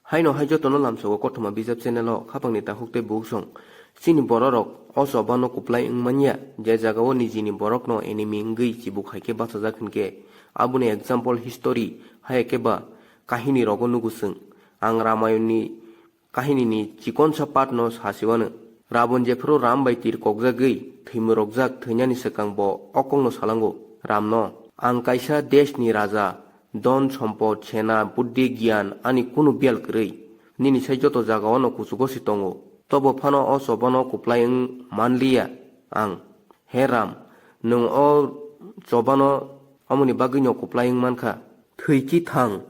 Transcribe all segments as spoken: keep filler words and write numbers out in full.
Haino hai jotono lamsogo Kothoma Bijap channel o khapangni takhuk tei buksong. Chini bororok o chobano kwplai wng manya, je jagao nijini borokno enemy wngwi chibuk hai khe bachajak hinkhe, aboni example history hai khe ba kahini rogo nugo chwng. Ang Ramayonni kahinini chikonsa part no sasiwano. Rabon jephuru Ram bai tir kokjagwi thwimorokjak thwinani swkang bo o kokno salango, Ramno, "Ang kaisa deshni raja, don sompod, sena, buddhi, giyan ani kunu biyal kwrwi. Nini sai joto jagao no kuchugo se tongo. Tobo phano o chobano kwplai wng manliya ang. He Ram, nwng o chobano omoni bagwino kwplai wng mankha. Thwi ki thang,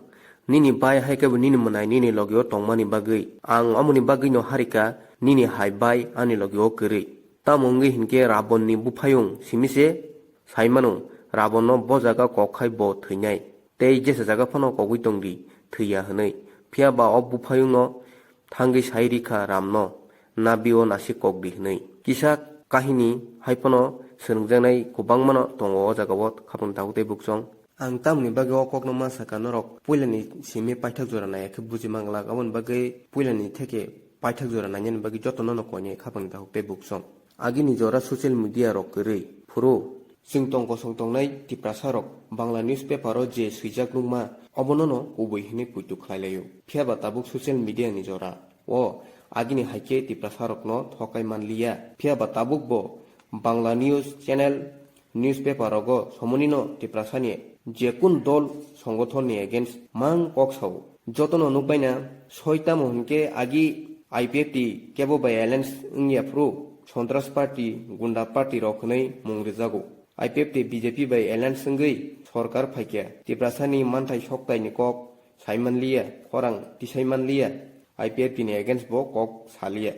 nini bai hai khe bo nini mwnai nini logio tongmani bagwi. Ang omoni bagwino harika, nini hai bai ani logio kwrwi." Tamo wngwi hinkhe Rabonni buphayung simi se sai mano, Rabonno bo jaga kok khai bo thwinai, tei jesa jaga phano kogwi tongdi, thwiya hwnwi. Phiya ba o buphayungno thangwi sai rikha Ramno, "Nabio nasik kokdi," hwnwi. Kisa kahini hai phano swnungjaknai kwbangmano tongo o jagao, khapang takhuk tei buksong. Ang tamoni bagwi o kokno ma sakha, norok puilani simi paithak jora naiya khe buji manglak, aboni bagwi puilani theke paithak jora nainani bagwi jotono no koi nai khapang takhuk tei buksong. Agini jora social media rok kwrwi phuru chwng tong kosong tongnai Tiprasa rok Bangla newspaper o je swijak nukma, obono no kubui hinwi puitu khlai laio. Phiya ba tabuk social media ni jora o agini hai khe Tiprasa rokno thokai manliya. Phiya ba tabuk bo Bangla news channel, newspaper rogo somonino Tiprasani jekun dol songothonni against mang kok sao. Jotono nukbaina soi tamo hinkhe agi I P F T kebo bai alliance wngya phuru Sontras party, Gunda party rok hwnwi mung rwjago. I P F T B J P bai alliance wngwi sorkar phaikha. Tiprasani manthai soktaini kok sai manliya, khorang tisai manliya, I P F T ni against bo kok saliya.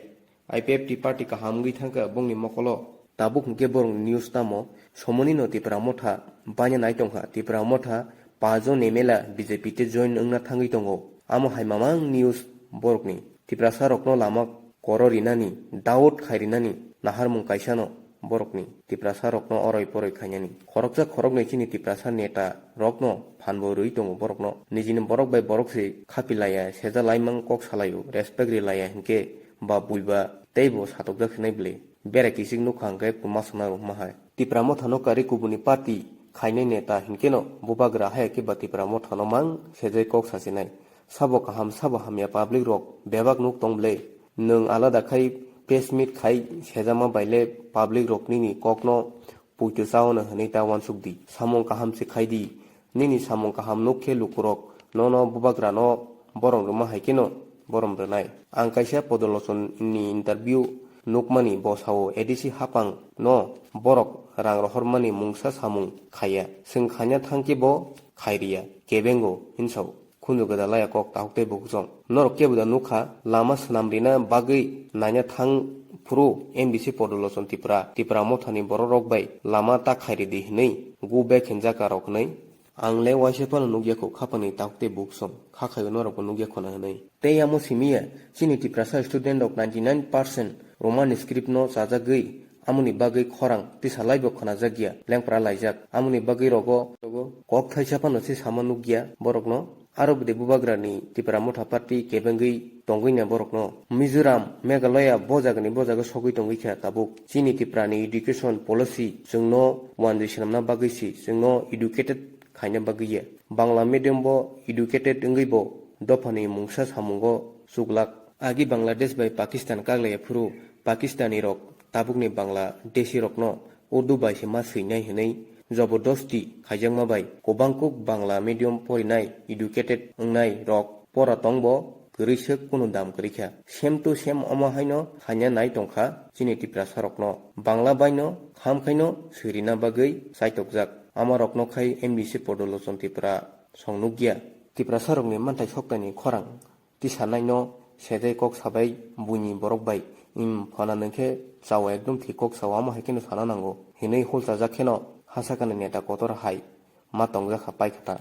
I P F T party kaham wngwi thangkha bongni mokolo. Tabuk hinkhe borokni news tamo, somonino Tipra Motha baina nai tongkha. Tipra Motha pajon M L A B J P tei join wngna thangwi tongo. Amo hai mamang news borokni. Tiprasa rokno lama koro rinani, doubt khai rinani naharmung kaisano borokni. Tiprasa rokno oroi poroi khainani. Khoroksa khoroknwi chini Tiprasa neta rokno phanbo rwi tongo borokno. Nijini borok bai borok se khapi laya, seja laimang kok salaio, respect ri laya hinkhe ba buiba teibo satokjak hinai bwle. Bera kichik nukha hwnkhe kwma sana rwma hai. Tipra Mothano karwi kubuni party khainai neta hinkheno bubagra hai khe ba Tipra Mothano mang sejai kok sachinai. Sabo kaham sabo hamya public rok bebak nuk tong bwle. Nwng alada khai press meet khai sejama baile public rok nini kokno puitu chaono hwnwi ta uansuk di. Samung kaham se khai di. Nini samung kaham nuk khe lukurok nono bubagrano borom rwma hai kheno borom rwnai. Ang kaisa Podolochon ni interview nukmani, bo sao A D C hapang no borok rang rohormani mungsa samung khaiya. Chwng khaina thangkhe bo khairiya, kebengo hinsao. Khunju gwda laya kok tahuk tei bukuchong. Norok kebo da nukha, lama swnam rina bagwi naina thang phuru M D C Podolochon Tipra, Tipra Mothani bororok bai lama ta khairi di hwnwi gu bek hinjak rok hwnwi. Ang le waisa phano nukya kho khapani tahuk tei bukuchong, kha khaio norokbo nukya khona hwnwi. Tei amo simiya, chini Tiprasa student rok ninety nine percent Roman script no chajagwi, amoni bagwi khorang tisa laibo khwnajakya, lengpra laijak. Amoni bagwi rogo, rogo kok thaisa phano se sama nukya borokno. Aro bwdwi bubagrani Tipra Motha Party kebengwi tongwina borokno. Mizoram, Meghalaya bo jagani bo jaga sogwi tongwi kha tabuk. Chini Tiprani education policy chwngno uanjwi swnamna bagwi si, chwngno educated khaina bagwi ya. Bangla medium bo educated wngwi bo dophani mungsa samungo chuklak. Agi Bangladesh bai Pakistan kaglaiya phuru Pakistani rok tabukni Bangladeshi rokno Urdu bai se ma swinai hwnwi jobordosti khaijakma bai kwbangkuk Bangla medium porinai educated wngnai rok pora tongbo kwrwi swk kunu dam kwrwi kha. Same to same omo haino haina nai tongkha chini Tiprasa rokno. Bangla baino kham khaino swirina bagwi chaitokjak. Ama rokno khai M D C Podolochon Tipra song nukya. Tiprasa rokni manthai soktaini khorang tisanaino sejai kok sabai buini borok bai, "Im, phana nwng khe chao, ekdom thik kok sao, amo hai kheno sana nango," hinwi hulchajak kheno hasakani neta kotor hai ma tongjak kha paikha ta.